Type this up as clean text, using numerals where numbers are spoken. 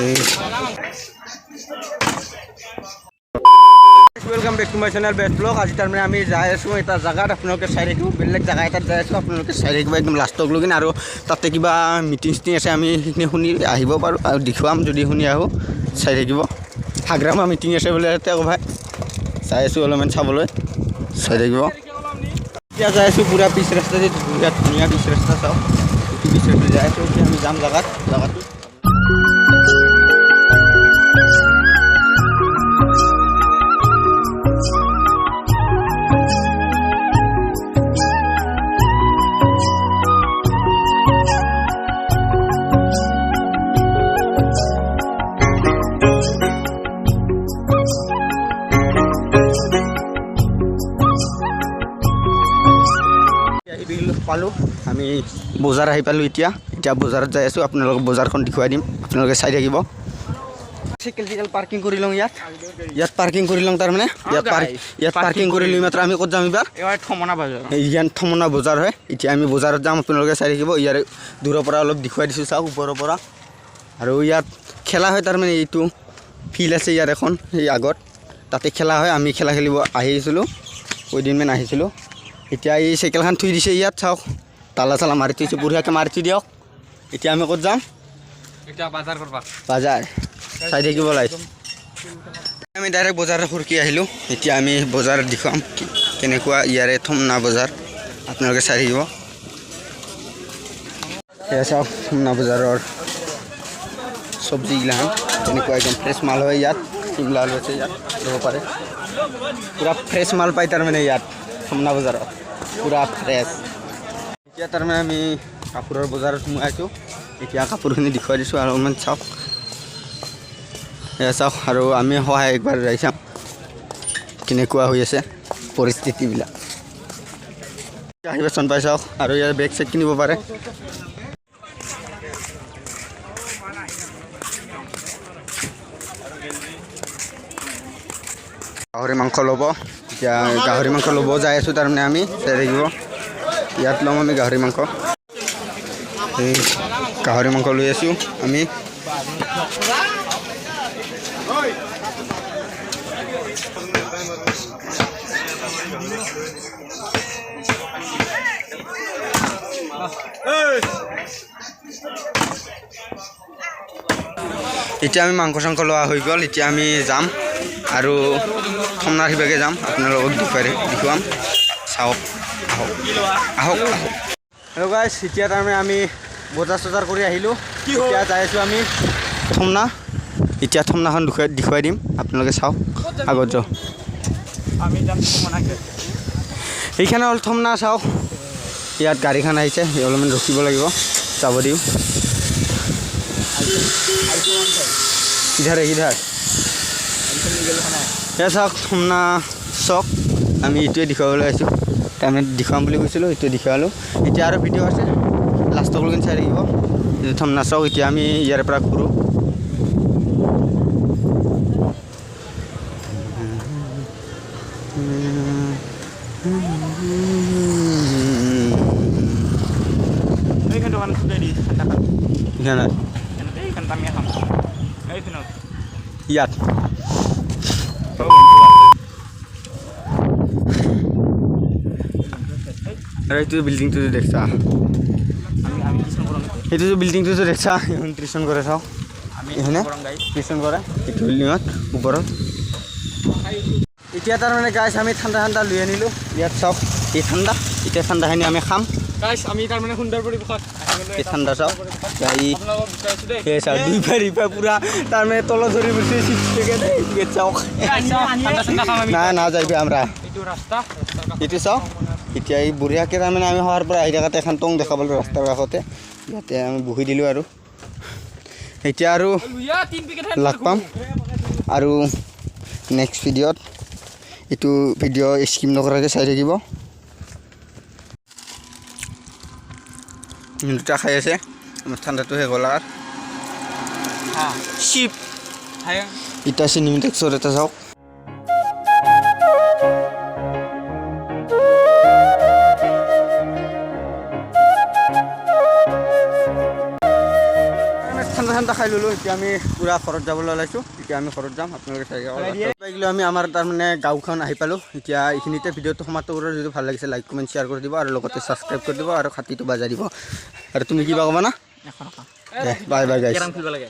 এই Welcome back to my channel Best Vlog। আজি তাৰমানে আমি যাই আছোঁ এটা জেগাত, আপোনালোকে চাই থাকিব। বেলেগ জেগা এটাত যাই আছোঁ, আপোনালোকে চাই থাকিব একদম লাষ্টক লগিন। আৰু তাতে কিবা মিটিং চিটিং আছে, আমি সেইখিনি শুনি আহিব পাৰোঁ আৰু দেখুৱাম যদি শুনি আহোঁ। চাই থাকিব। হাগ্ৰামা মিটিং আছে বোলে তাতে আকৌ ভাই। চাই আছোঁ অলপমান চাবলৈ, চাই থাকিব। এতিয়া যাই আছোঁ পূৰা পিচ ৰাস্তা দি, বিৰাট ধুনীয়া পিচ ৰাস্তা। চাওক, এইটো পিচ ৰাস্তা যাই আছোঁ। এতিয়া আমি যাম জেগাত, জেগাটো আহি পালোঁ আমি বজাৰ, আহি পালোঁ এতিয়া। এতিয়া বজাৰত যাই আছোঁ, আপোনালোকক বজাৰখন দেখুৱাই দিম, আপোনালোকে চাই থাকিব। চাইকেল চাইকেল পাৰ্কিং কৰি লওঁ ইয়াত। ইয়াত পাৰ্কিং কৰি লওঁ তাৰমানে। ইয়াত পাৰ্কিং কৰি লৈ মাত্ৰ আমি ক'ত যাম এইবাৰ? এইবাৰ থমনা বজাৰ। ইয়াত থমনা বজাৰ হয়। এতিয়া আমি বজাৰত যাম, আপোনালোকে চাই থাকিব। ইয়াৰে দূৰৰ পৰা অলপ দেখুৱাই দিছোঁ, চাওক ওপৰৰ পৰা। আৰু ইয়াত খেলা হয় তাৰমানে, এইটো ফিল্ড আছে ইয়াত এখন, সেই আগত তাতে খেলা হয়। আমি খেলা খেলিব আহিছিলোঁ, কেইদিনমান আহিছিলোঁ। এতিয়া এই চাইকেলখন থৈ দিছে ইয়াত, চাওক, তালা চালা মাৰি থৈছে, বঢ়িয়াকৈ মাৰি থৈ দিয়ক। এতিয়া আমি ক'ত যাম? এতিয়া বাজাৰ কৰবা। বাজাৰ চাই থাকিব লাগে। আমি ডাইৰেক্ট বজাৰত সুৰকি আহিলোঁ। এতিয়া আমি বজাৰত দেখুৱাম কেনেকুৱা ইয়াৰে থমনা বজাৰ, আপোনালোকে চাই থাকিব। সেয়া চাওক, থমনা বজাৰৰ চব্জিগিলাখান তেনেকুৱা একদম ফ্ৰেছ মাল হয় ইয়াত। চিমলা আলু আছে ইয়াত, ল'ব পাৰে। পূৰা ফ্ৰেছ মাল পায় তাৰমানে ইয়াত থমনা বজাৰত, পূৰা ফ্ৰেছ। এতিয়া তাৰমানে আমি কাপোৰৰ বজাৰত সোমাই আছোঁ। এতিয়া কাপোৰখিনি দেখুৱাই দিছোঁ আৰু অলপমান চাওক, এয়া চাওক। আৰু আমি সহায় একবাৰ যাই চাম কেনেকুৱা হৈ আছে পৰিস্থিতিবিলাক। আহিব চন পাই চাওক আৰু ইয়াৰ বেগ চেগ কিনিব পাৰে। গাহৰি মাংস ল'ব, এতিয়া গাহৰি মাংস ল'ব যাই আছোঁ তাৰমানে আমি। চাই থাকিব, ইয়াত ল'ম আমি গাহৰি মাংস। এই গাহৰি মাংস লৈ আছোঁ আমি। এতিয়া আমি মাংস চাংস লোৱা হৈ গ'ল। এতিয়া আমি যাম আৰু থমনাৰ সিভাগে যাম, আপোনালোকক দেখুৱাম। চাওক, আহক আহক আহক। হেল্ল' গাইছ, এতিয়া তাৰমানে আমি বজাৰ চজাৰ কৰি আহিলোঁ। এতিয়া যাই আছোঁ আমি থমনা। এতিয়া থমনাখন দেখুৱাই দেখুৱাই দিম, আপোনালোকে চাওক। আগত যাওঁ। আমি যাম থমনাকে। এইখানে হ'ল থমনা, চাওক। ইয়াত গাড়ীখন আহিছে, অলপমান ৰখিব লাগিব, যাব দিওঁ। ইধাৰে ইধাৰ। এয়া চাওক থমনা চক। আমি এইটোৱে দেখুৱাবলৈ আহিছোঁ, তাৰমানে দেখুৱাম বুলি কৈছিলোঁ, এইটোৱে দেখুৱালোঁ। এতিয়া আৰু ভিডিঅ' আছে, লাষ্টলৈকে চাই থাকিব। এইটো থমনা চক। এতিয়া আমি ইয়াৰ পৰা ঘূৰোঁ। এইখন দোকান খুলি দি ঠাণ্ডা খাম। এখানে? এইখন আমি খাম এইখনত। ইয়াত। আৰু এইটো বিল্ডিংটো যে দেখছা? আমি আমি টিউচন কৰোঁ। এইটো যে বিল্ডিংটো যে দেখছা, সেইখন টিউচন কৰে, চাওক। আমি এইখনে কৰোঁ গাইজ। টিউচন কৰে এইটো বিল্ডিঙত ওপৰত। এতিয়া তাৰমানে গাইছ, আমি ঠাণ্ডা ঠাণ্ডা লৈ আনিলোঁ ইয়াত, চাওক। এই ঠাণ্ডা, এতিয়া ঠাণ্ডাখিনি আমি খাম। গাইজ, আমি তাৰমানে সুন্দৰ পৰিৱেশত আহি গ'লো। এই ঠাণ্ডা চাওক। এই আপোনালোকক বিচাৰিছোঁ দেই। এই চাওক, দুই পাৰ ইপাৰ পুৰা তাৰমানে তলত ধৰি গৈছে চিপছ পেকেট। এই চাওক। ঠাণ্ডা ঠাণ্ডা খাম আমি। না না, যাইবি আমরা। এইটো ৰাস্তা, ৰাস্তাৰ কাষত। এইটো চাওক। এতিয়া এই বঢ়িয়াকৈ তাৰমানে আমি হোৱাৰ পৰা আহি থাকোঁতে এখন টং দেখা পালোঁ ৰাস্তাৰ কাষতে, ইয়াতে আমি বহি দিলোঁ। আৰু এতিয়া আৰু লুইয়া, তিন পেকেট। লগ পাম আৰু নেক্সট ভিডিঅ'ত। এইটো ভিডিঅ' স্কিপ নকৰাকৈ চাই থাকিব। দুটা খাই আছে, আমাৰ ঠাণ্ডাটো শেষ হ'ল আৰু চিপ। ইটা চিনেমেটিক্সৰ এটা চাওক। ঠাণ্ডা ঠাণ্ডা। খাই ল'লোঁ। এতিয়া আমি পূৰা ঘৰত যাবলৈ ওলাইছোঁ। এতিয়া আমি ঘৰত যাম, আপোনালোকে চাই পাই গ'লোঁ। আমি আমাৰ তাৰমানে গাঁওখন আহি পালোঁ। এতিয়া এইখিনিতে ভিডিঅ'টো সমাপ্ত কৰোঁ। যদি ভাল লাগিছে, লাইক, কমেণ্ট, শ্বেয়াৰ কৰি দিব আৰু লগতে ছাবস্ক্ৰাইব কৰি দিব আৰু ছাতিটো বাজাই দিব। আৰু তুমি কিবা ক'বা না? 100 টকা। দে, বাই বাই গাইছ। কেৰম খেলিব লাগে।